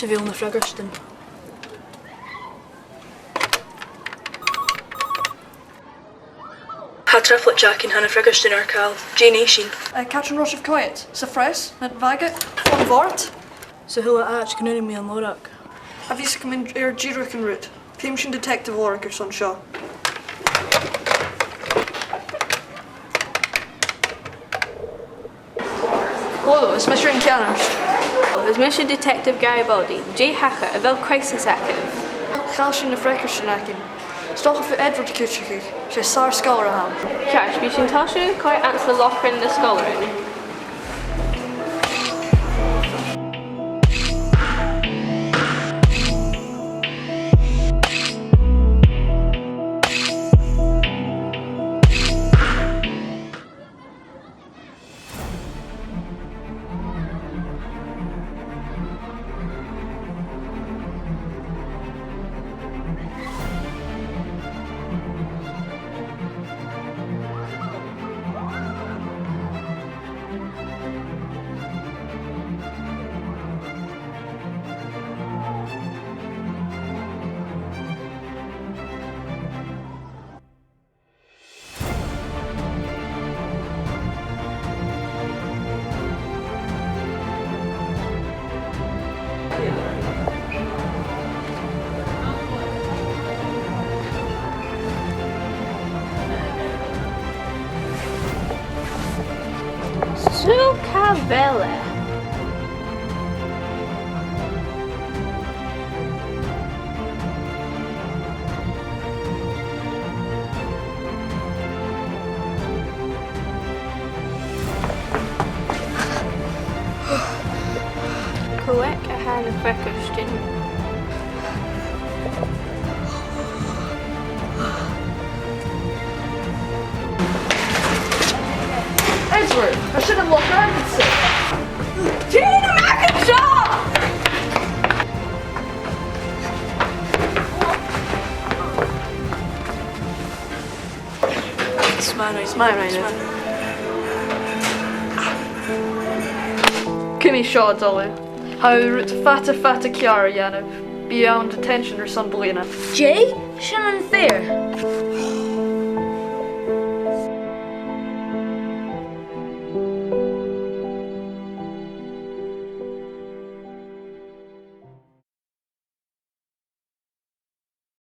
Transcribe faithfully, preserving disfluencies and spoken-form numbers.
Sibh fhèin, na freagairtean. Tha trioblaid againn, tha na freagairtean air chall. Dè nì sinn? Eh, càit an robh sibh a' coimhead? Sa phreas? Nad bhaga? Fon bhòrd? Sa h-uile àite gun urrainn mi an lorg. A bheil sibh a' cumail air dìreach an rud? Feumaidh sinn detective a lorg airson seo. Hello, is mise an ceannard. Is mise Detective Garibaldi. Dè thachair? A bheil crisis agaibh? Chaill sinn na freagairtean againn. 'S dòcha gum faod Edward a chuideachadh. 'S e sàr-sgoilear a th' ann. Ceart, bidh sinn a' tòiseachadh a' coimhead anns na lochan nan sgoilearan. Sùil càmhla. Cò aig a tha na freagairtean? Edward, tha sin an loch agamsa. Dè na maitheas seo? Smile, smile, smile. Cumaibh seo, a Dholaidh. Tha thu air rud fada, fada ceàrr a dhèanamh. Bidh thu ann an detention airson bliadhna. Dè? Sin an fhear.